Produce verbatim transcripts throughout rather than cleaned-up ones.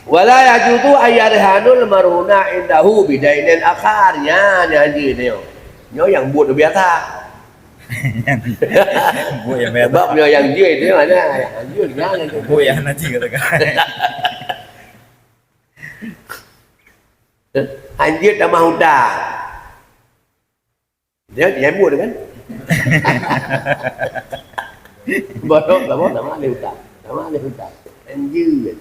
Wala yajuzu ayyarhanul marhuna indahu bidainin akhar. Nyan, nyan jeuet nyoe. Nyoe nyang buet biasa. Buet nyang biasa. Sebab nyoe nyang jeuet nyoe, mana? Nyang jeuet nyan, nyang jeuet. Buet nyang nanti katakan. Hanjeuet tamah utang. Dia nyambut kan? Barok, barok, tamah lé utang. Tamah lé utang. Hanjeuet.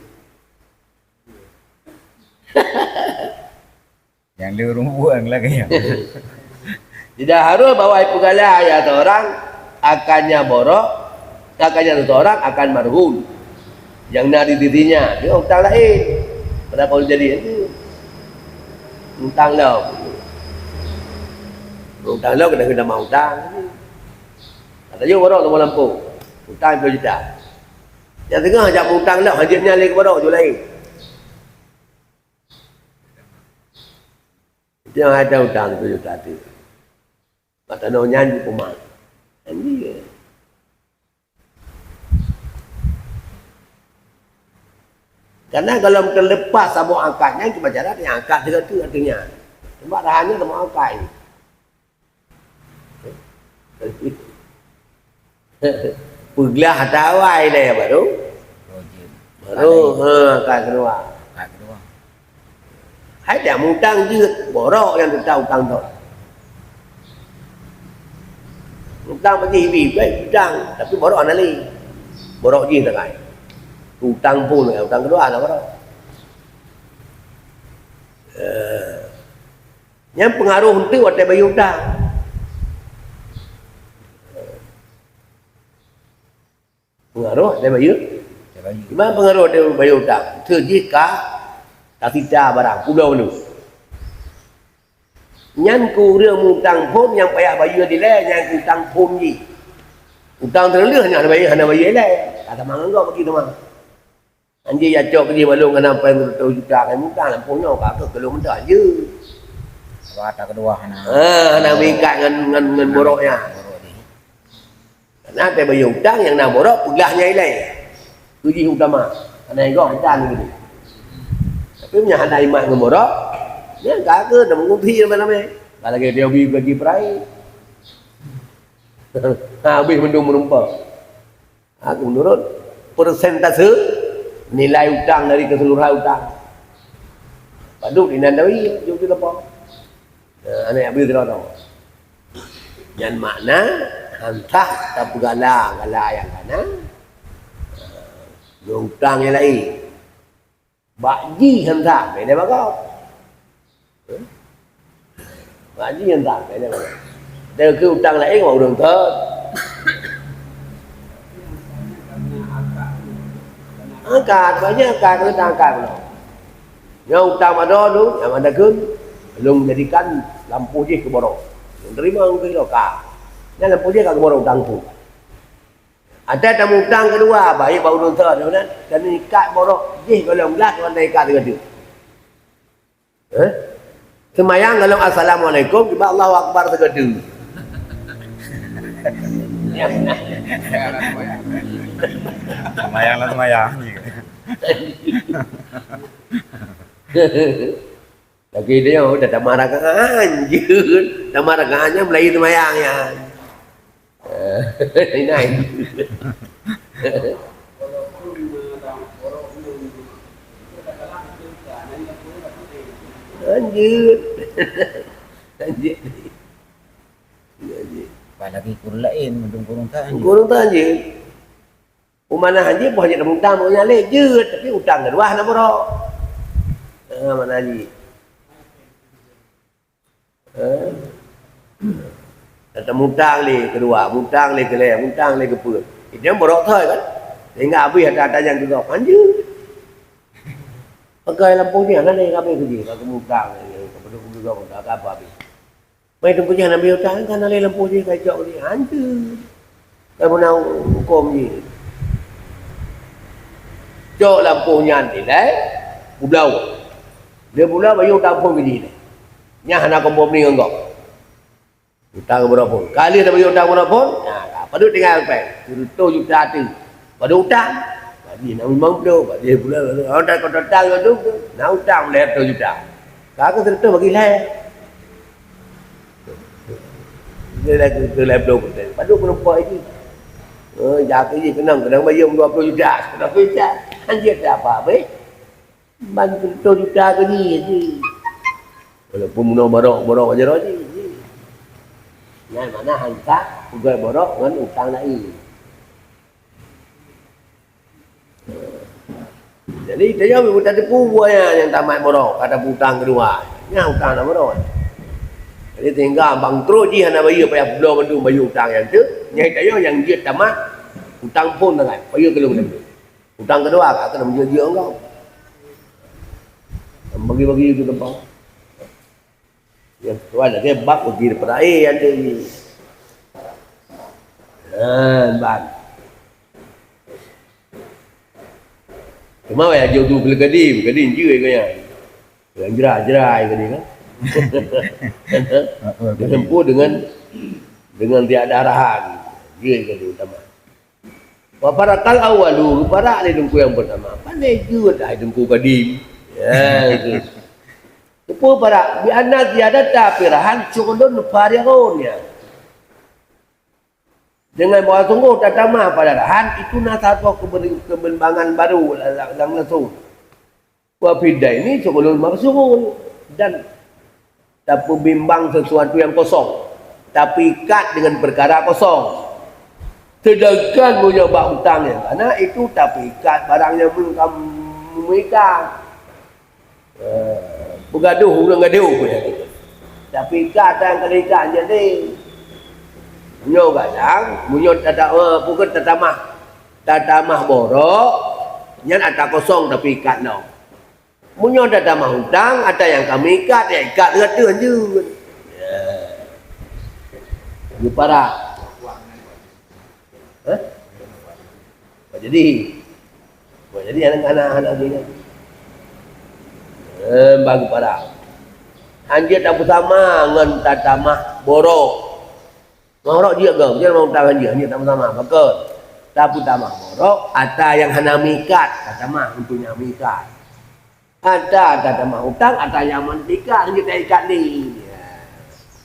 Nyang lé ureueng buang lagèe nyan. Tidak harus bahwa peugala ya seorang akannya borok, akannya seseorang akan marhun. Nyang na di dirinya, dia utang laén. Pada kau jadi itu. Utang lom. Utang lom kena kena mah utang. Kata, "Yuk borok sama lampu." Utang dua juta. Yang tengah jak utang lom, hanjeuet nyan lé ke borok, ju laén. Dia ada utang dua juta tu. Mak tanoh nyan di rumah. Kan dia. Karena kalau terlepas saboh akad nyan, cuma cara dia angkat segala tu artinya. Sebab rahannya sama angkat. Peuglah ata awai lé baru. Baru, ha, ka keudua. Hai dak mutang jeuet, borok nyang teuta utang tu. Utang bagi ibi, baik utang, tapi borok hana lé. Borok jih takai. Utang pun, utang keudua lah borok. Eh, Nyan peungaroh eunteuk watèe bayeue utang. Peungaroh watèe bayeue. Watèe bayeue. Di mana peungaroh watèe bayeue utang? Eunteuk jih ka tasita barang, pulo nyoe. Nyan keu ureueng mutang phon nyang payah bayeue dilèe, nyan keu utang phon jih. Utang teureuloh nyan hana bayeue, hana bayeue ilèe. Ka tamah ngon gob bagi teuma. Anjing ya cok jih balong hana pai meureutoh juta kai mutang lampôh nyoe ka keu keu lôn meudah je. Rata keudua hana. Ha, hana meuikat ngon, ngon, ngon borok nyan. Borok jih. Karena watèe bayeue utang nyang na borok peugah nyang ilèe. Keu jih utama. Hana inggom utang gitu. Tapi meunyo hana imat ngon borok, nyan ka keu na meuguti ramé-ramé. Ka lagèe dia bagi perai. Ha, habéh mandum meureumpok. Ha, menurut persentase nilai utang dari keseluruhan utang. Padub inan dawi, jom tu lepas. Ha, aneuk abis tu. Nyan makna hantah tapeugala gala nyang kana. Ha, nyoe utang nyang laén. Bak jih hantang, beda bagoe. Bak jih hantang, beda bagoe. Teukeue utang laén ngon ureueng thon. Angkat, banyak angkat, angkat, angkat. Nyoe utang mado lu, nyang ada keun, lôn jadikan lampôh jih keu borok. Lôn terima keu ka. Nyan lampôh jih ka keu borok utang pun. Ada tamu utang keudua, baik bak ureueng thon, kan? Dan ikat borok jih golom glah, kan ikat sigoe. Eh? Seumayang golom assalamualaikum, tiba Allahu Akbar sigoe. Seumayang lah seumayang. Lagi dia udah tamah rakaat, anjir. Tamah rakaat nyan mulai seumayang nyan. Inai. Lanjut. Lanjut. Lanjut. Apalagi kureueng laén, mandum kureueng tan. Kureueng tan jeuet. Peue makna hanjeuet, boh hanjeuet mutang, boh nyan lé jeuet, tapi utang keudua hana borok. Ha, makna hanjeuet. Eh? Kata mutang lé keudua, mutang lé keulhèe, mutang lé keupeuet. Itu yang borok thoi kan? Sehingga habis harta-harta nyang keugok. Hanjeuet. Pakai lampôh jih, hana lé habis keu jih. Ka keumutang, ka peudeuh keugok, ka apa habis. Mai teungku jih hana habis utang, kan hana lé lampôh jih, ka icok keu jih. Hanjeuet. Ka meunang huköm jih. Cok lampôh nyan ilèe, publoe. Lheuh publoe, bayeue utang phon keu jih. Nyan hana komprom ngon gob. Utang beurapa phon. Ka lheuh tabayeue utang beurapa phon, nah, ka padub tinggai rupiah. Sireutoh juta tu. Padub utang. Nah, Jih na limong ploh, bak jih pula, oh, dah kau datang tu, na utang lhèe reutôh juta. Ka keu seureutôh bagi lhèe. Dia dah keu lhèe ploh persen. Padum keuneuk buat jih. Oh, jak keu jih keunong, keunong bayeue dua ploh juta. Dua ploh juta. Anjir, tak apa, beh. Ban seureutôh juta keu jih, jih. Walaupun meunoe borok, borok jaroe jih, jih. Nyan makna hansa peugöt borok ngon utang laén. Jadi, tanyoe meutateupeue buet nyan nyang tamat borok, ka tapeutang keudua. Nyan utang na borok. Jadi, sehingga bangkrot jih hana bayeue, payah bloe mandum bayeue utang nyan teuk. Nyan tanyoe nyang jeuet tamat, utang phon sangat. Bayeue keu lôn mandum. Utang keudua ka keuneuk meujeuet-jeuet ngon kau. Bagi-bagi keu teumpat. Nyang keudua lagèe bab bagi daripada ae nyan tadi. Ha, ban. Cuma wayah jeuet keu Gadem, Gadem jeuet keu nyan. Yang jerai-jerai tadi kan. Ditempuh dengan, dengan tiada arahan. Jeuet keu utama. Wa farakal awwalu, parak lé teungku nyang peurtama. Pandai jeuet hai teungku Gadem. Ya, itu. Teupeu parak, bi anna ziyadata fi rahan syughulun farighun, ya. Dengan bahwa sungguh tatamah pada rahan itu na saboh keber-, kebeumbangan baru lam, lam, langsung. Wa fid daini syughulun masyghul, dan tapeubimbang sesuatu yang kosong, tapeuikat dengan perkara kosong. Sedangkan meunyoe bak utang nyang kana, itu tapeuikat barang nyang belum ka meuikat. Eh, peugadoh ureueng gadoh pun nyan. Tapeuikat nyang kana ikat jadi. Nyoe gadang, meunyoe tata-, eh, bukan tatamah, tatamah borok, nyan ata kosong tapeuikat lom. Meunyoe tatamah utang, ata nyang ka meuikat, ya ikat lagèe teuh jeuet. Ya. Geuparak. Hah? Bah jadi. Bah jadi aneuk-aneuk, aneuk lagèe nyan. Eh, bah geuparak. Hanjeuet tapeusama ngon tatamah borok. Borok jeuet gob, jeuet limong taun hanjeuet, hanjeuet tapeusama. Pakon? Tapeutamah borok, ata nyang hana meuikat, tatamah untuk nyang meuikat. Ata, ata tamah utang, ata nyang meuikat, hanjeuet taikat lé. Ya.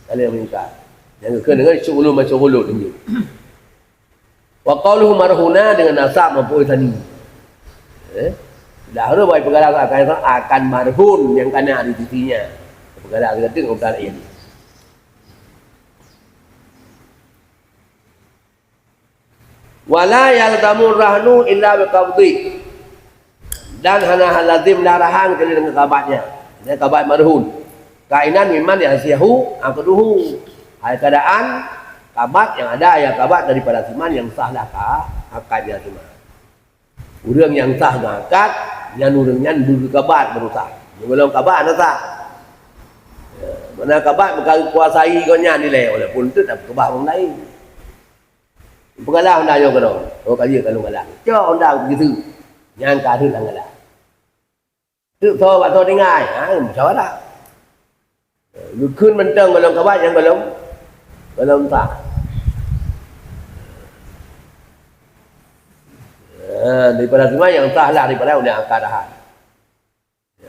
Ka lheueh meuikat. Nyang geukheun deungon syughulun masyghulun hanjeuet. Wa qauluhu marhuna dengan nasab maf'ul tsani. Eh? Dah harus bak peugah akan, akan marhun nyang kana di sisi nyan. Peugah lagèe ngon utang laén. Wala yalzamu rahnu illa bi qabdhi. Dan hana lazim lah rahan kecuali dengan kabatnya. Dengan kabat marhun. Kainan mimman yasihu aqduhu. Hai keadaan kabat yang ada ya kabat daripada siman yang sahlah ka akadnya siman. Ureueng nyang sah ngon akad, nyan ureueng nyan beukabat baru sah. Meunyoe gohlom kabat hana sah. Ya, mana kabat meukakuasai gobnyan ilèe, walaupun teuk tapeugah ureueng laén. Peugahlah honda nyoe keudroe. Oh, ka jeuet ka lôn galak. Cok honda begitu. Nyan ka rhot lam galak. Teuk soe bak soe tinggai. Ha, musyawarah. Geukheun mantong gohlom kabat nyang gohlom, gohlom sah. Ha, daripada siman nyang sah lah daripada ulèe akad rahan.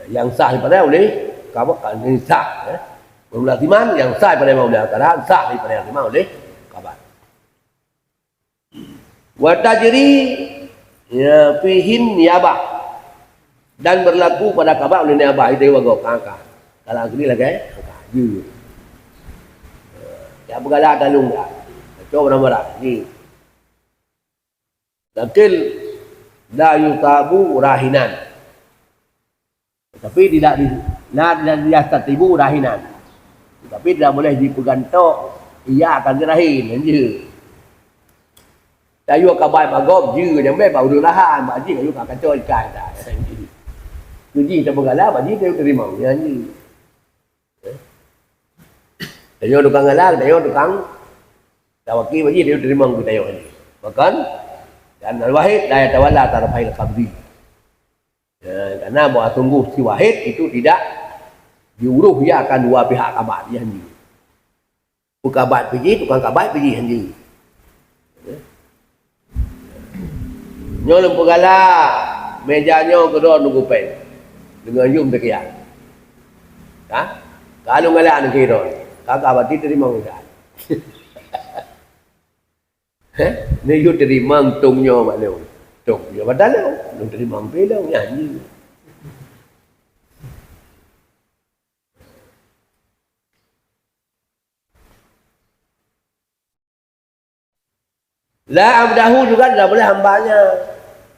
Nyang sah daripada ulèe kabat, nyang sah, eh. Ulèe siman nyang sah daripada ulèe akad rahan, sah daripada siman ulèe kabat. Wa tajri, ya, fihin niyabah. Dan berlaku pada kabat ulèe niyabah, itu wagoe angka. Kalau asli lagèe angka, jeuet. Ya, peugala talong dah. Cok barang-barang, jeuet. Lakin la yusabu rahinan. Tapi tidak di, la, la yastatibu rahinan. Tapi tidak boleh dipeugantok ia akan rahin, kan jeuet. Tayue kabai bak gob jeuet, nyang bèk bak ureueng rahan, bak jih ayue ka kacok ikan dah. Keu jih tapeugala, bak jih tayue teurimong, nyan jeuet. Tanyoe tukang galak, tanyoe tukang tawaki, bak jih tayue teurimong keu tanyoe. Bahkan, dan al-wahid la yatawalla tarafil qabdi. Ya, karena bahwa sungguh si wahid itu tidak diurus ia akan dua pihak kabat, dia sendiri. Peukabat pih jih, tukang kabat pih jih sendiri. Ya. Nyoe lôn peugala, meja nyoe keudroe nunggu péng. Deungon yum teukiak. Ha? Ka lôn galak nangkée droe. Ka ka bati teurimong meja. Heh? Neuyue teurimong tông nyoe bak lôn. Tông nyoe bak lôn. Lôn teurimong pih lôn nyan jeuet. La abdahu juga tidak boleh hambanya.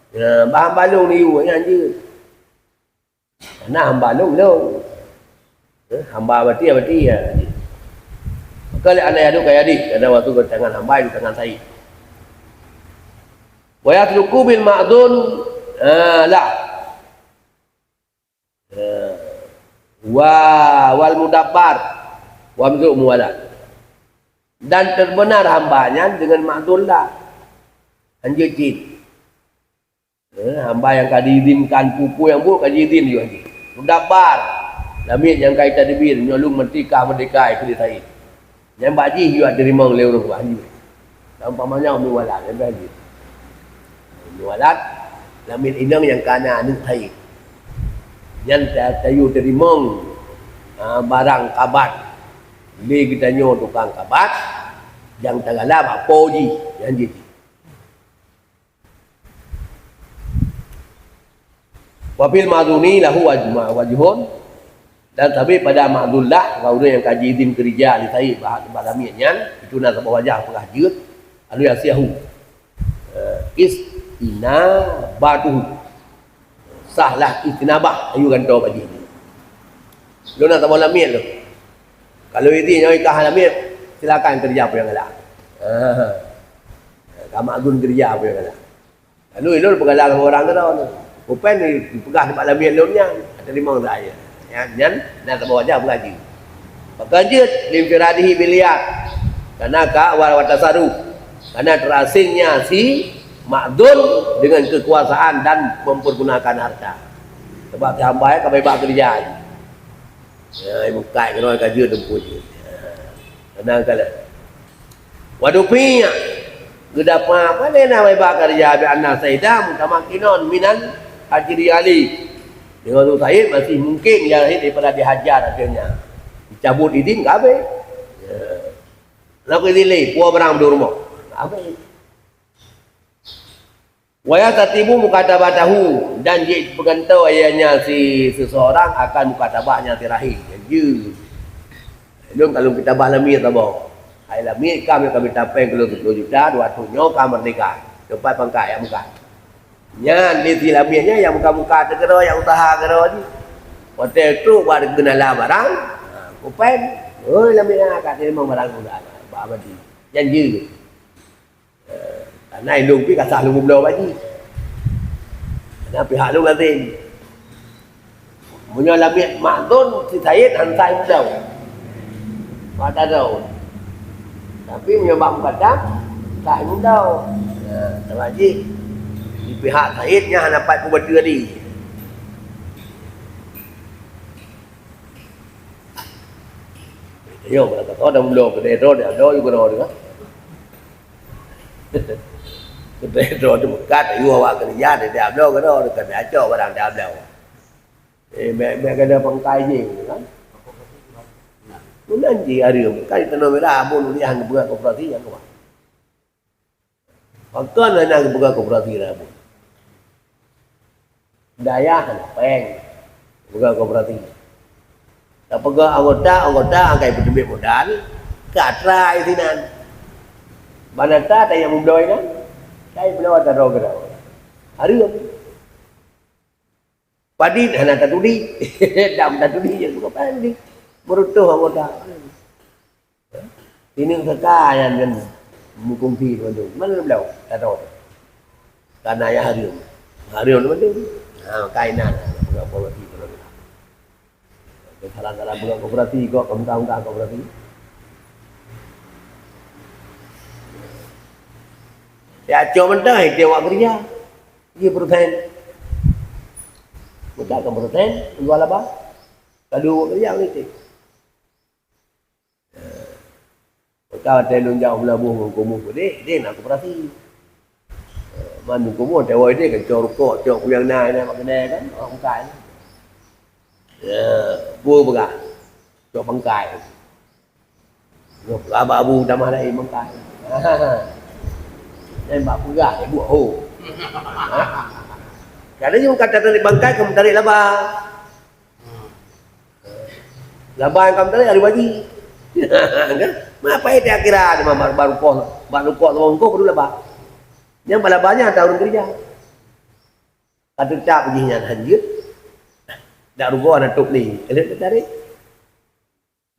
Ya, bah hamba lôn ni, nyan jeuet. Karena hamba lôn, lôn. Eh, hamba bati, bati, ya. Maka lé ana yadu ka yadi, karena waktu ke tangan hamba, di tangan said. Wa yasluku bil ma'dun, ah, la. Eh, wa, wal mudabbar, wa mzu muwalat. Dan terbenar hamba nyan dengan ma'dun la. Hanjeuet cit. Eh, hamba nyang ka diizinkan peue-peue nyang buet ka jiizin yue jih. Mudabbar, lamiet nyang ka jitadbir, nyoe lôn meutika meudika keu said. Nyang bak jih yue teurimong lé ureueng bak jih. Dan umpama nyoe muwalat, nyang bak jih. Muwalat, lamiet inong nyang ka na aneuk said. Nyan ta-, tayue teurimong, ah, barang kabat. Lé geutanyoe tukang kabat, nyang tagala bak po jih, nyang jih. Wa fil ma'duni lahu waj-, wajhun, dan sabé pada ma'dun la, bak ureueng nyang ka jiizin keurija lé said bak, bak lamiet nyan, itu na saboh wajah peugah jeuet, anu yasihu. Eh, istinabatuhu. Sahlah istinabah, ayue gantoe bak jih. Lôn na saboh lamiet lôn. Kalau izin nyoe ikah lamiet, silakan keurija peue nyang galak. Ha. Ka ma'dun keurija peue nyang galak. Lalu ilôn peugah lam orang keudroe. Upén dipeugah nibak lamiet lôn nyan, teurimong saja. Nyan, nyan, na saboh wajah beugaji. Maka jeuet linfiradihi bil yad. Karena ka wa, wa tasarruf. Karena terasingnya si ma'dun dengan kekuasaan dan mempergunakan harta. Sebab si hamba ka bebas kerja. Ya, ibu kai kena ka jeuet teumpu jeuet. Ya. Tenang kala. Wadupi, geudapa pane na bak karya bi anna saida mutamakinon minan hajri ali. Dengan tu said masih mungkin ya daripada dihajar akhirnya. Dicabut izin ka habis. Ya. Lalu izin lé, puah barang di rumah. Habis. Wa yastatibu mukatabatahu, dan jipeugantoe ayanya si seseorang akan mukatabahnya si rahil. Jadi, lôn kalau kitabah lamiet saboh. Hai lamiet, kami, kami tapeng keu lôn sepuluh juta, dua ratus nyoe ka merdeka. Teumpat pangkat, ya, bukan. Nyan, di si lamiet nyan, yang buka-buka teukeuroi, yang usaha keuroi ni. Watèe trok bak geunalah barang, ha, kupen. Oi, lamiet nyan, ka teurimong barang udah. Bak abadi. Janji. Eh, karena indong pi kasah lôn meubloe bak jih. Karena pihak lôn lazim. Meunyoe lamiet makdun, si Said han sah meubloe. Mata daun. Tapi meunyoe bak mukadam, sah meubloe. Nah, sama jih. Di pihak Said nyan hana pat peubateue tadi. Yo, meunan kata dah meubloe keu droe, dah bloe juga droe. Keudroe teuh meukat, yue awak keureuja, teuh bloe keudroe, teuh keuneuk acok barang teuh bloe. Eh, bèk, bèk keuneuk pangkai jih, kan? Meunan jih hareuem, kan di Tanoh Merah, Abon Uliah geupeugah koperasi nyang keubah. Pakon hana geupeugah koperasi Rabu? Dayah hana péng geupeugah koperasi. Tapeugah anggota, anggota angkai peuteubiet modal, ka trai sinan. Ban atra tajak meubloe inan, tajak meubloe atra droe keudroe. Hareuem. Padit hana tatudi. Dam tatudi je, bukan padit. Meurutoh anggota. Ini keka nyan kan mukungsi tu. Mana dia bilang? Tak tahu. Karena ya hareuem. Hareuem tu betul. Ha, kainan. Bukan polisi tu. Salah-salah bukan koperasi kok, kamu tahu tak koperasi? Ya, cuma mentah, dia awak kerja. Dia persen. Bukan kan persen, jual apa? Kalau awak kerja, politik. Maka watèe lôn jak u Meulaboh ngon Kumuh, deh, deh na koperasi. Man meukubu teuwai deh kan cok rukok, cok kuyang na, na bak keude kan, orang bukai. Ya, bu peugah. Cok bangkai. Nyoe peugah bak abu tamah laén bangkai. Dan bak peugah ibu ho. Kadang nyoe kata tarik bangkai, kamu tarik laba. Laba nyang kamu tarik hari baji. Kan? Mapa itu akhirat, baru kok, baru kok, baru kok, baru laba. Nyang balabanya tahun kerja. Ka teucap jih nyan hanjeuet. Dak rugoe na top lé. Keuneuk teutarek.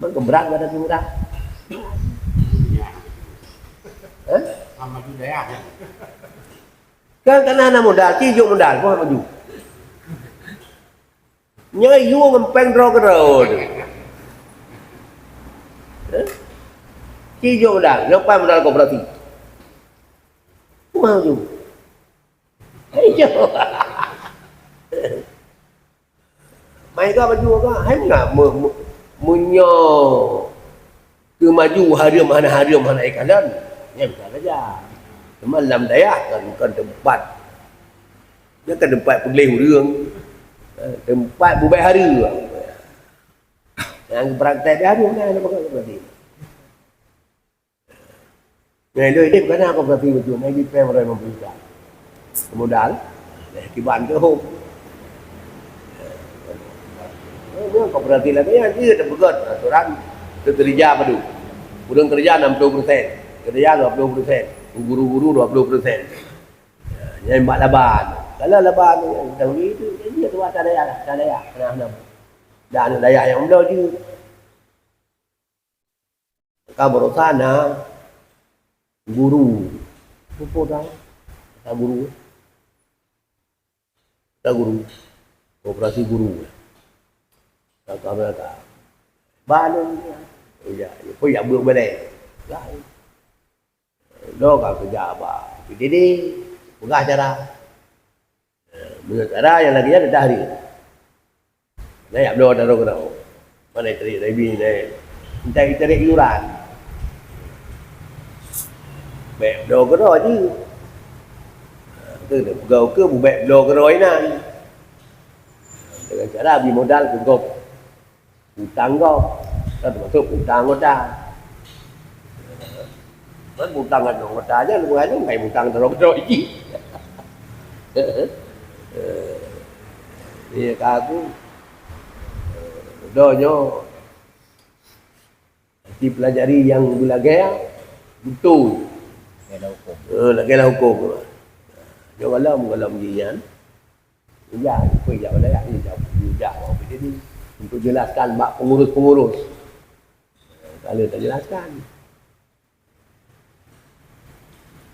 Meukeubrat pada murah. Hah? Kan kana na modal, ci jok modal, kok maju. Nyoe yue ngon péng droe keudroe tu. Hah? Ci jok modal, nyoe pan modal koperasi. Kok maju. Hai jo. Mai ka baju ka, hai meunan me-, me-, meunyoe keu maju hareuem hana hareuem hana ikalon, nyan bisa saja. Teuma lam dayah kan bukan tempat, nyan kan tempat peugleh ureueng, eh, tempat bubek hareuem. Nyang praktek di hareuem kan ada pegang berarti. Nyan, lôn idéh bukan aku berarti betul, nyan di pem orang memperintah. Modal, eh, kiban ke hom. Eh, nyan kau berarti lagi, nyan dia terpegat aturan kekerja padu. Ureueng kerja enam puluh persen, kerja dua puluh persen, guru-guru dua puluh persen. Nyan bak laban. Kalau laban, nyan, nyan, itu, itu, itu, tak ada ya, tak ada ya. Nah, nah. Dah aneuk dayah nyang bloe jeuet. Ka baroesa na guru. Peue dah? Ka guru. Ka guru. Koperasi guru. Ka, ka, ka. Ba lôn, ya. Ya, ya, peue ya beuet balée. Lah. Lôn ka keureuja bak P T D. Peugah cara. Meunyoe cara nyang lagée nyan teudah hari. Na jak bloe daroe keudroe. Mana itarék laibi na. Entah itarék iuran. Bék bloe keudroe jih. Keu peugah ukeue bubek bloe keudroe inan. Dengan cara bri modal keu gob. Utang gob, kan teumasok utang anggota. Kan utang anggota aja, lu kan kai utang terus-terus jih. Iya, ka aku, doh nyoe, dipelajari nyang beulagée, beutôi. Lagée lah huköm. Eh, lagée lah huköm. Nyoe gohlom, gohlom jih nyan. Ijak, ikut ijak wilayah ni, ijak, ijak orang P T D untuk jelaskan bak pengurus-pengurus. Kalau tak jelaskan.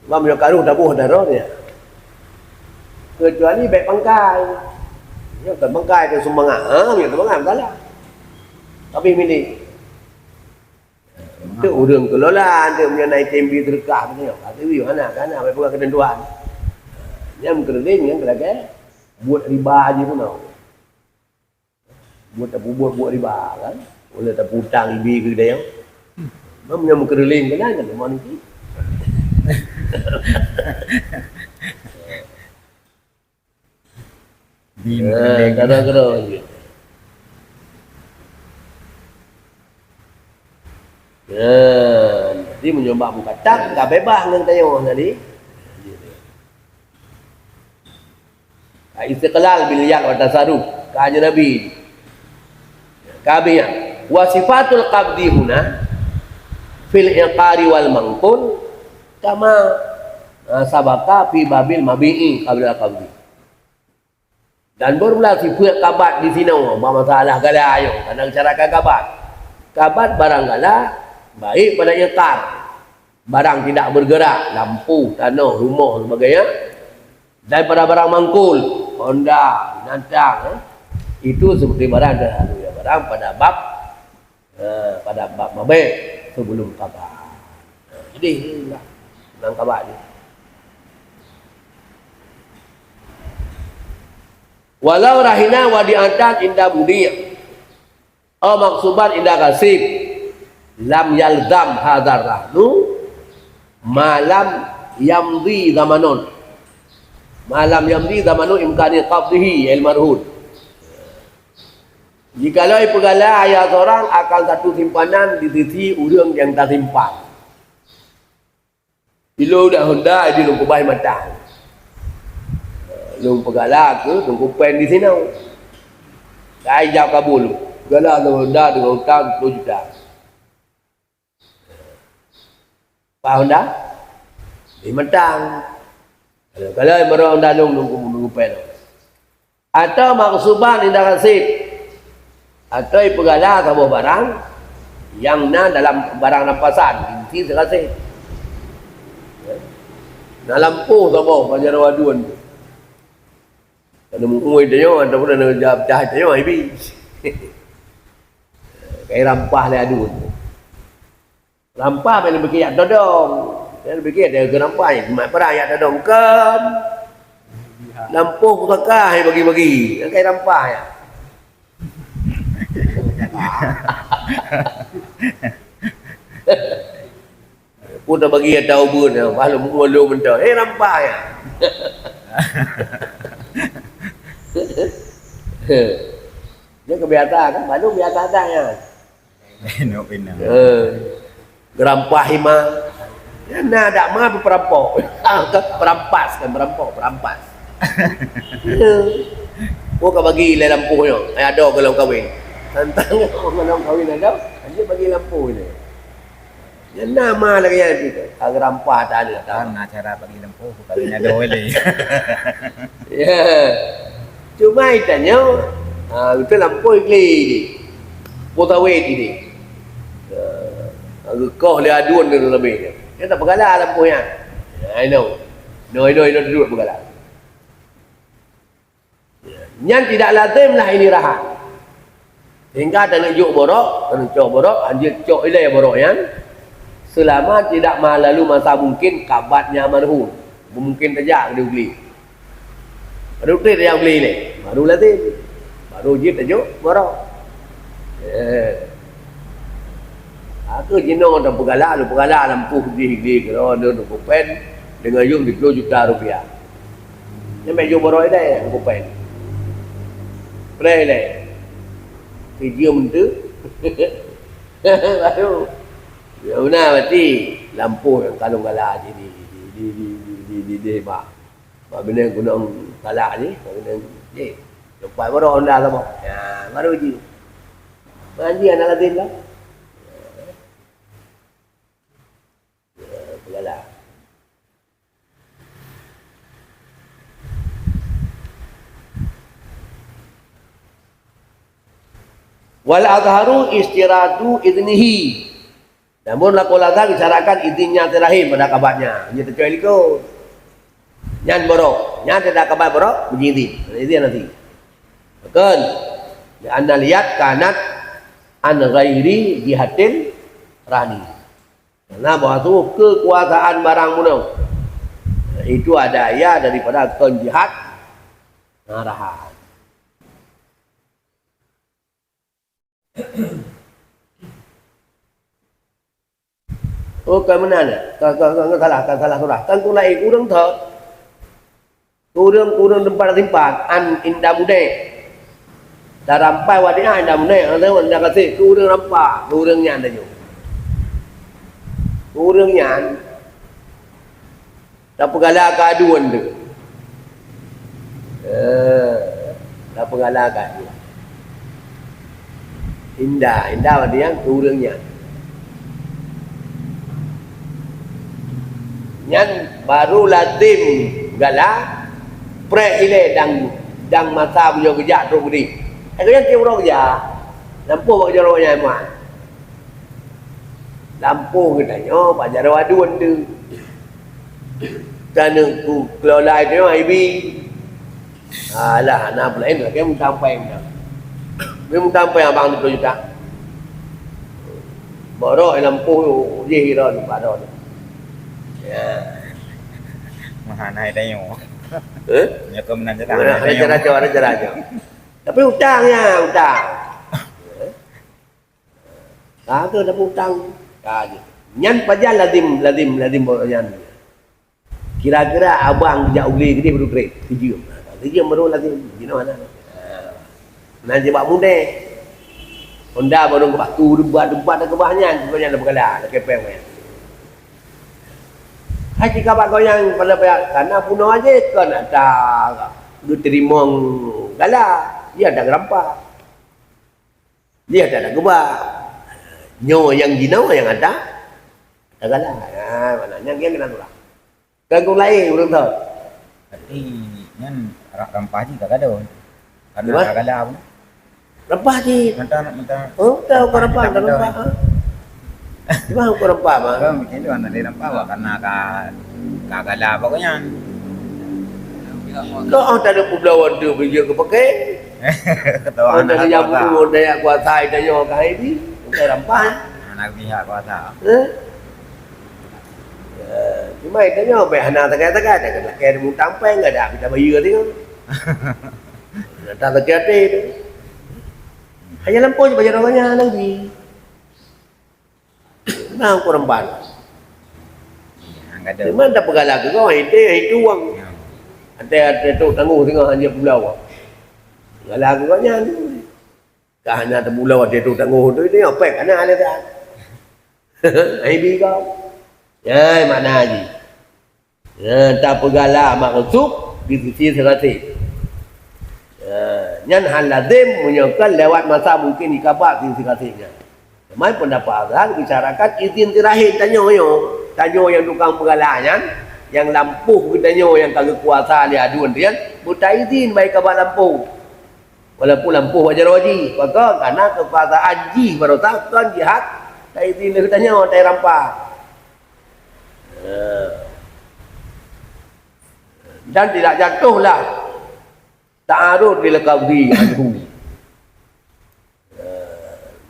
Sebab meunyoe karu taboh daroe dia. Kecuali bék pangkai. Ya, bukan pangkai ke sumbangan. Ha, meunyoe sumbangan, salah. Tapi milik. Untuk ureueng kelola, untuk meunyoe na item bi teureukah, meunyoe ka teuwi, hana, hana, bak peugah keutentuan. Nyang meukeureuling, nyang keulagée, buet riba jih pun. Buet tapeubuet buet riba, kan? Ulée tapeutang ibi keu geutanyoe. Meunyoe meukeureuling keunan, kan, teuma niki. Bi Eh, meukeureuling. Kadang-kadang je. Ya, jadi meunyoe bak mukadam, ka bebas ngon tanyoe tadi. Istiqlal bil yad wa tasarruf, ka anjeuen Nabi. Ka habéh nyan. Wa sifatul qabdi huna fil iqari wal manqul kama, ah, sabaqa fi babil mabi'i qabla qabdi. Dan beureulah sifeuet kabat di sinoe bak masalah gala nyoe, karena cara ka kabat. Kabat barang gala, baik pada iqar, barang tidak bergerak, lampu, tanoh, rumoh, sebagainya, dan pada barang manqul, honda, binatang, eh, itu seperti barang terlalu ya, barang pada bab Ha, pada bab mabée sebelum kabat. Ha, jadi, inilah nang kabat ni. Walau rahina wadi'atan inda mudi', au maksuban inda ghasib, lam yalzam hadzal rahnu ma lam yamdi zamanun. Ma lam yamdi zamanu imkani qabdihi, al-marhun. Jikalau ipeugala ayah seurang akan satu simpanan di sisi ureuëng nyang tasimpan. Ilôn udah honda di Teungku Bai Matang. Lôn peugala keu Teungku Pen di sinoe. Ka ijaweueb kabul. Peugala lôn honda deungon utang sepuluh juta. Pak honda? Di Matang. Kalau, kalau baroe honda lôn Teungku, Teungku Pen. Atau maghsuban inda ghasid, atau ipeugala saboh barang nyang na dalam barang rampasan, inti seughasid. Na lampôh saboh bak jaroe aduen tu. Kana muôi tanyoe ataupun kana peucah tanyoe, ibi. Kai rampah lé aduen tu. Rampah, ban lôn piké jak todong. Lôn piké, "Ada keu rampah, mat peurang jak todong." Kon. Lampôh pusaka hai bagi-bagi. Nyang kai rampah nyan. Pun tabagi ata ubeut nyan, bah lôn mulo mantong. Eh, rampah nyan. Nyan keubiasa kan? Baru biasa dah nyan. Nok inong. Eh, geurampah hima. Nyan na dak ma perampok. Perampas kan, perampok, perampas. Ya. Oh, ka bagi ilée lampôh nyoe. Ai adoe keu lôn kawin. Tantang keu lôn kawin adoe, anjing bagi lampôh ilée. Nyan na ma lagée nyan pih. Ka geurampah taneuh. Kan na cara bagi lampôh, bagi adoe ilée. Ya. Cuma itanyoe, ha, beutôi lampôh glé idéh. Lampôh sawét idéh. Ha, geukoh lé aduen nyan leubeh nyan. Nyan tapeugala lampôh nyan. Ha, inoe. Inoe, inoe, inoe duek peugala. Nyan tidak lazim lah ini rahan. Sehingga taneuk jok borok, taneuk cok borok, anjeut cok ilée borok nyan, selama tidak meulalu masa mungkin kabatnya marhun. Mungkin tajak di ugli. Baru trép tajak ugli ilée, baru lazim. Baru jeuet tajok borok. Eh. Aku jinoe dan peugala, lu peugala lampôh di ugli keudroe, deungon kupen, deungon yum di puluh juta rupiah. Nyan bèk jok borok ilée, kupen. Preh ilée. Sijeuem tu. Baru. Ya, beuna berarti lampôh nyang kalon galak di, di, di, di, di, di, di, di, bak. Bak binéh gunong galak ni, bak binéh ni. Tempat baru honda sama. Ya, baru ji. Manji anak lazim lah. Ya, galak. Wal azharu istiratu idnihi. Namun lakoe lazam isyaratkan idinnya terakhir pada kabatnya. Hanya teucok likot. Nyan borok. Nyan teudak kabat borok, meuji idin. Idin nanti. Kan? Li anna liyat kanat an ghairi jihatil rahni. Karena bahwa kekuasaan barang bunoe itu ada ia daripada kon jihat arahan. Oh, ka meunan. Ka, ka, ka, ka salah, ka salah surah. Kan tu laén ureuëng thot. Ureuëng, ureuëng teumpat simpan, an inda mudeh. Tarampai wadiah inda mudeh, atau inda kasih, keu ureuëng rampa, keu ureuëng nyan laju. Keu ureuëng nyan, tapeugala keu aduen tu. Eh, tapeugala keu aduen. Inda, inda wadiah keu ureuëng nyan. Nyan baru lazim gala preh ilée dan, dan masa beliau geujak trok geude. Hai nyan tiep uroe geujak. Lampôh bak jaroe nyan mat. Lampôh geutanyoe bak jaroe aduen tu. Taneuk ku kelola itu ibi. Alah, hana peulaén lagée meutampai meunan. Meutampai abang dua puluh juta. Borok lam poh jih ira ni padon. Ya. Mahana tanyoe. Eh? Nyoe keumeunang cara. Ada cara, ada cara. Tapi utang ya, utang. Ka ke dapat utang. Ka je. Nyan pajan lazim, lazim, lazim borok nyan. Kira-kira abang jak u glé keudeh baru trép. Sijeuem. Sijeuem baru lagi. Jinoe na. Nah, jibak mudeh. Honda baru keubah tu, debat-debat keubah nyan, bukan nyan dah beugala, dah kepeng nyan. Hai cit ka bak goyang pada pihak, karena bunoe aja kon ata geuteurimong gala, dia dah gerampa. Dia dah, dah geuba. Nyoe nyang jinoe nyang ata, ata gala. Ha, mana nyang, nyang kena surah. Kan ureueng laén ureueng thon. Tapi nyan ra-, rampah jih ka gadôh. Karena Gimana? Ka gala pun. Rampah jih. Mantap, mantap. Oh, tahu ke rampah, tak rampah. Cuma aku rampah, mah. Kan macam tu, anak dia rampah, wah, karena ka, ka gala apa kau nyan. Kau tak ada pula waktu beli ke pakai. Ketawa Kau anak tak ada kuasa. Jamu, tak ada kuasa, tak ada kau ini. Bukan rampah. Anak pihak kuasa. Eh? Ya, cuma itu nyoe bèk hana sagai-sagai, dah kena lakèe mutang pèng, enggak ada kita bayar tengok. Dah tak sakit hati tu. Hanya lampôh je bayar orang nya lagi. Nah, kurang ban. Cuma dah peugala ke kau, itu, itu uang. Ada, ada tu tangguh tengah hanya pulau. Peugala ke kau nyan. Ka hana teumulai watèe tu tanggoh tu, ini apa kana ada tak? Ai bi kau. Ya, makna ji. Ya, tapeugala maksud di sisi seurasih. Ya, nyan hal lazim meunyoe kan lewat masa mungkin dikabat di sisi seurasih nyan. Teuma pendapat Azhar bicarakan izin terakhir tanyoe nyoe. Tanyoe nyang tukang peugala nyan, nyang lampôh geutanyoe nyang ka geukuasa lé aduen nyan, beutaizin bak kabat lampôh. Walaupun lampôh bak jaroe jih, maka karena kekuasaan jih baroesa kon jihak, taizin lé geutanyoe, tarampa. Dan tidak jatuhlah ta'arud lil qadhi anhu.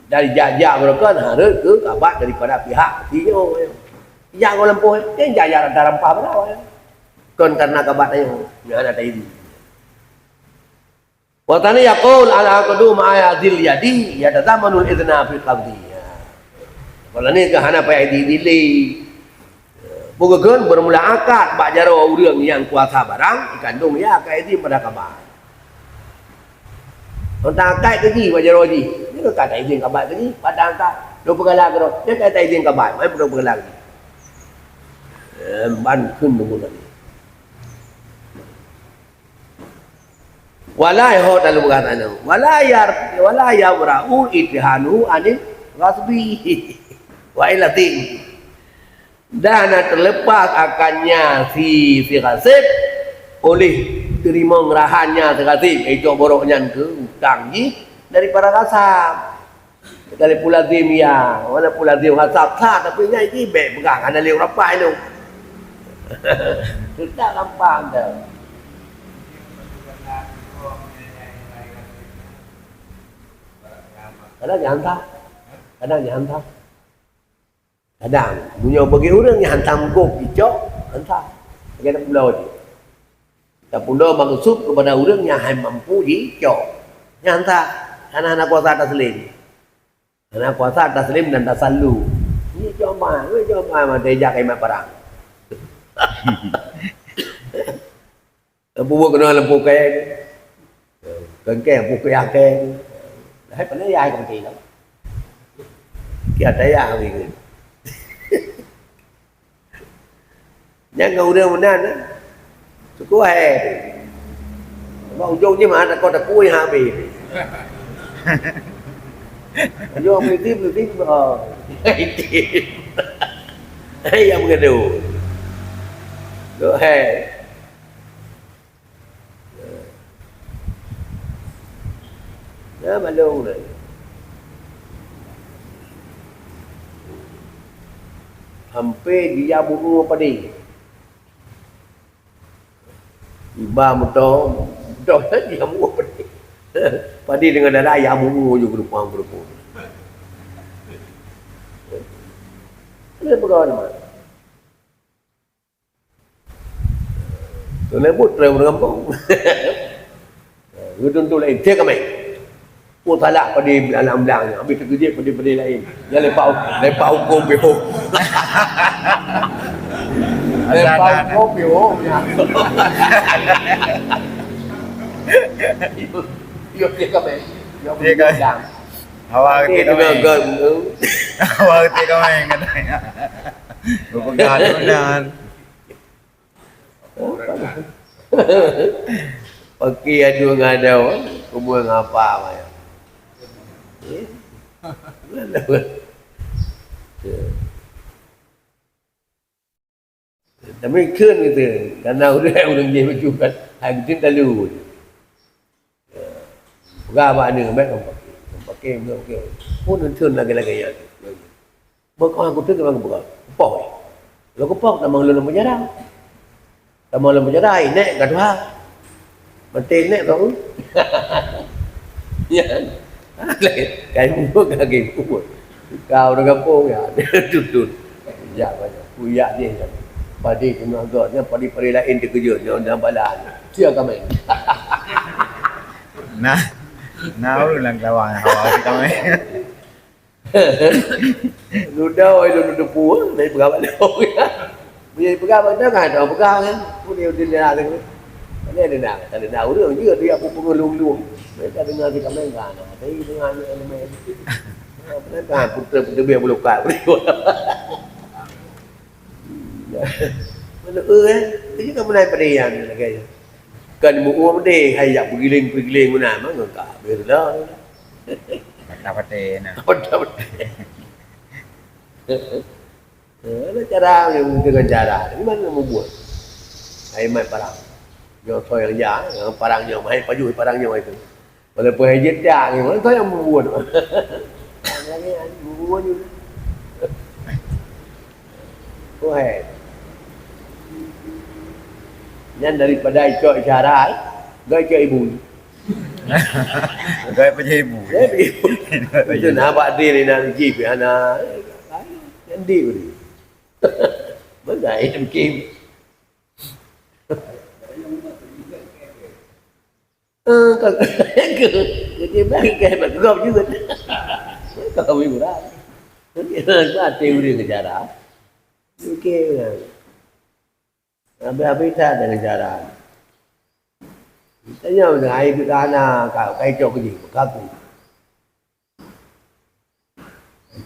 Dan jak-jak baroesa hareuet keu kabat daripada pihak si nyoe. Jak ngon lampôh, eh, jak-jak tarampa baroe. Kon karena kabat nyoe, nyan hana taizin. Wa tsani yaqul al-aqdu ma'a hadhil yadi yatadamanul idzna fil qabdi. Kalau ni ke hana payah di dili. Bukan bermula akad bak jaroe ureueng nyang kuasa barang, dikandung ya ka izin pada kabat. Tentang akad ke jih bak jaroe jih. Ni ke kata izin kabat ke jih, pada akad. Dua peugala ke roh, ni kata izin kabat, mai dua peugala ke jih. Eh, ban kheun tunggu tadi. Wala, ho dalam bahasa anu. Wala yar-, wala yabra'u idhanu anil ghasbi. Wa ilatin. Dan hana terlepas akannya si, si ghasib oleh teurimong rahannya si ghasib, itu borok nyan ke utang jih daripada ghasab. Kali pun lazim ya, walaupun lazim hasab sah, tapi nyan jih bèk peugah hana lé urapa ilong. Tetap gampang tu. Kadang nyan sah. Kadang nyan sah. Kadang, meunyoe bagi ureueng nyan hantam gob icok, hantam. Lagèe na pulo jih. Tapulo maksud kepada ureueng nyang hai mampu jicok. Nyan that, hana, hana kuasa taslim. Hana kuasa taslim dan tasallu. Ni cok mai, ni cok mai, mantong ijak keu imat parang. Lampu buet keunoe lampu kèe. Kèe, lampu kèe, kèe. Hai pandai yah keu meuti lah. Kia tayah lagi. Nyan ngon ureueng meunan, eh. Syukur hai. Bak ujong jih mah takot takui habéh. Ujong meuti, meuti, oh. Hai, yang mengadu. Syukur hai. Nah, malu dah. Hampir dia bunuh padé. Iba moto, moto dia bunuh padé. Padé dengan darah, ya bunuh je geurupang-geurupang. Ada pegawai mana? Keuneuk buet trok ureueng gampông. Geutuntu laén, "Cit kamé." Oh, salak padé alang blang nyan, habéh teukeujeuet padé-padé laén. Nyan leupah, leupah hukôm pih. Ada, ada, ada. Kopi, oh, ya. Yuk, dia kami. Dia kami. Hawa kita main. Hawa kita main katanya. Bukan halunan. Okey, aduh ngadau, kumui ngapa maya. Tapi kheun gitu, karena udah orang dia berjual, hai gitu lalu. Peugah bak aneuk, "Bèk kau pakai. Kau pakai, kau pakai." Pun eunteun lagèe-lagèe nyan. Bèk kau aku teuka bang peugah. Poh. Lalu keu poh tamong lôn lam penjara. Tamong lam penjara, inék ka tuha. Maté inék tu. Ya. Kai mubuet ka kai mubuet. Kau ureueng gampông ya. Tutut. Jak banyak. Kuyak dia. Padi kena agak. Nyan padi-padi lain terkejut. Nyan, nyan balan. Sia kami. Nah, nah, ureueng lam kawan hawa kita main. Ludah oi lôn teupeu, dari peugah bak lôn. Bila peugah bak lôn, kan, dah peugah kan. Pun dia, dia, dia, dia, dia, dia, dia, dia, ureueng je, dia apa pengelung-lung. Mereka dengar kita main kan. Tapi dengar ni elemen. Mereka putar-putar biar bulukat. Mana eh, eh? Kerja kamu naik pada yang ni lagi. Kan mu uang deh, hai yak bergiling-bergiling mana, mana ka. Biarlah. Patah patah nah. Patah patah. Eh, ada cara yang dengan cara. Di mana mau buat? Hai mai parang. Nyoe soe nyang ja, nyang parang nyoe, hai pajoh parang nyoe itu. Walaupun hai jeuet dak nyoe, soe nyang bubuet. Lagèe nyan, bubuet nyoe. Oh, hai. Nyan daripada icok isyarat, gak icok ibu. Gak icok ibu. Jadi, itu na bak diri na jip, ana, nyan di. Bagai mungkin. Eh, ka, ka, jadi bang, ka hebat gop juga. Kau hiburan. Jadi, hati urang ke cara. Oke, habis-habis tak dengan cara. Tanya dengan air tu tanah, kau, kau cok ke dia, kaku.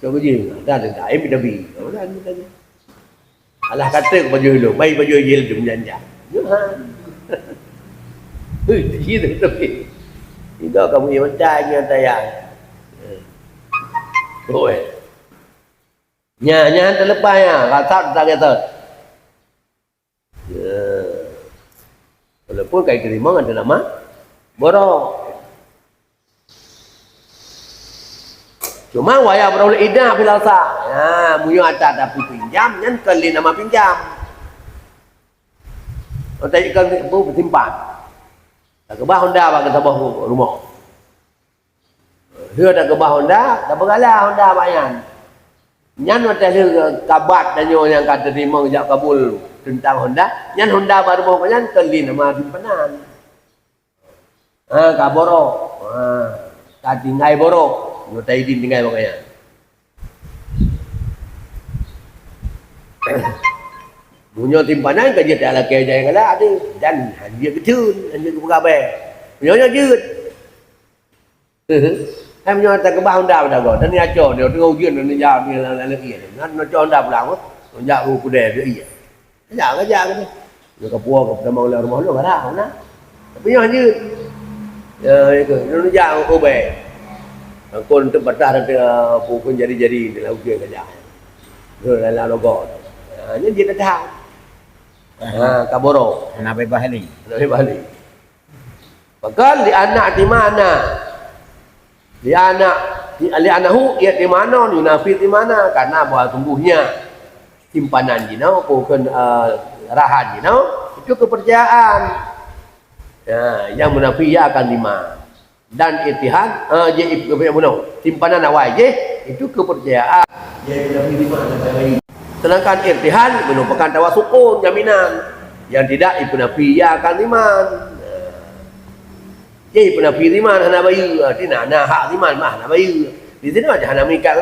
Cok baju, dah, dah, dah, eh, tapi, oh, dah, dah, dah. Alah kata ke baju lu, baik baju je tu menjanja. Ya, ha. Hei, gitu, tapi. Tidak kamu yang macam, yang tayang. Oh, eh. Nya, nya terlepas ya, rasa tak kata. Ya. Walaupun kai teurimong ada nama borok. Cuma wayah beureuloh idah filasa. Ya, meunyoe ata tapi pinjam, nyan kon lé nama pinjam. Ata ikan bu simpan. Takeubah honda bak geusaboh rumoh. Lheueh takeubah honda, tapeugala honda bak nyan. Nyan watèe lheueh kabat tanyoe nyang ka teurimong jak kabul teuntang honda, nyan honda bak rumoh nyan kon lé nama simpanan. Ha, ka borok. Ha, ka tinggai borok. Nyoe taidin tinggai bak nyan. Meunyoe simpanan ka jeuet talakèe jai galak deh, dan hanjeuet geutheun, hanjeuet geupeugah bèe. Meunyoe nyoe jeuet. Hai meunyoe takeubah honda pada goe, dan nyoe acoe nyoe teungoh ujeuen nyoe jak nyoe lam lalu ié. Nyoe acoe honda pulang, nyoe jak u keudè beu ié. Jak, jak, jak. Nyoe ka puwoe ka peutamong lam rumoh nyoe barang na. Tapi nyoe hanjeuet. Ya, itu. Nyoe jak u bèe. Kon teubatah dan teu pukon jari-jari dalam ujeuen ka jak. Nyoe dalam logod. Ha, nyoe jeuet datang. Ha, ka borok. Hana beubaih lé. Hana beubaih lé. Maka li anna i'timana, li anna, li annahu i'timanun yunafi i'timana, karena bahwa sungguhnya simpanan jinoe, bukan, eh, rahan jinoe, itu kepercayaan. Ya, yang munafik ia akan lima. Dan i'tihan, eh, je, bunoe, simpanan awai jih, itu kepercayaan. Jadi, Nabi lima akan lima. Sedangkan i'tihan merupakan tawasukun, jaminan. Yang tidak, itu Nabi ia akan iman. Jadi, itu Nabi iman hana bayeue, artinya hana hak iman mah hana bayeue. Di sini macam hana mengikat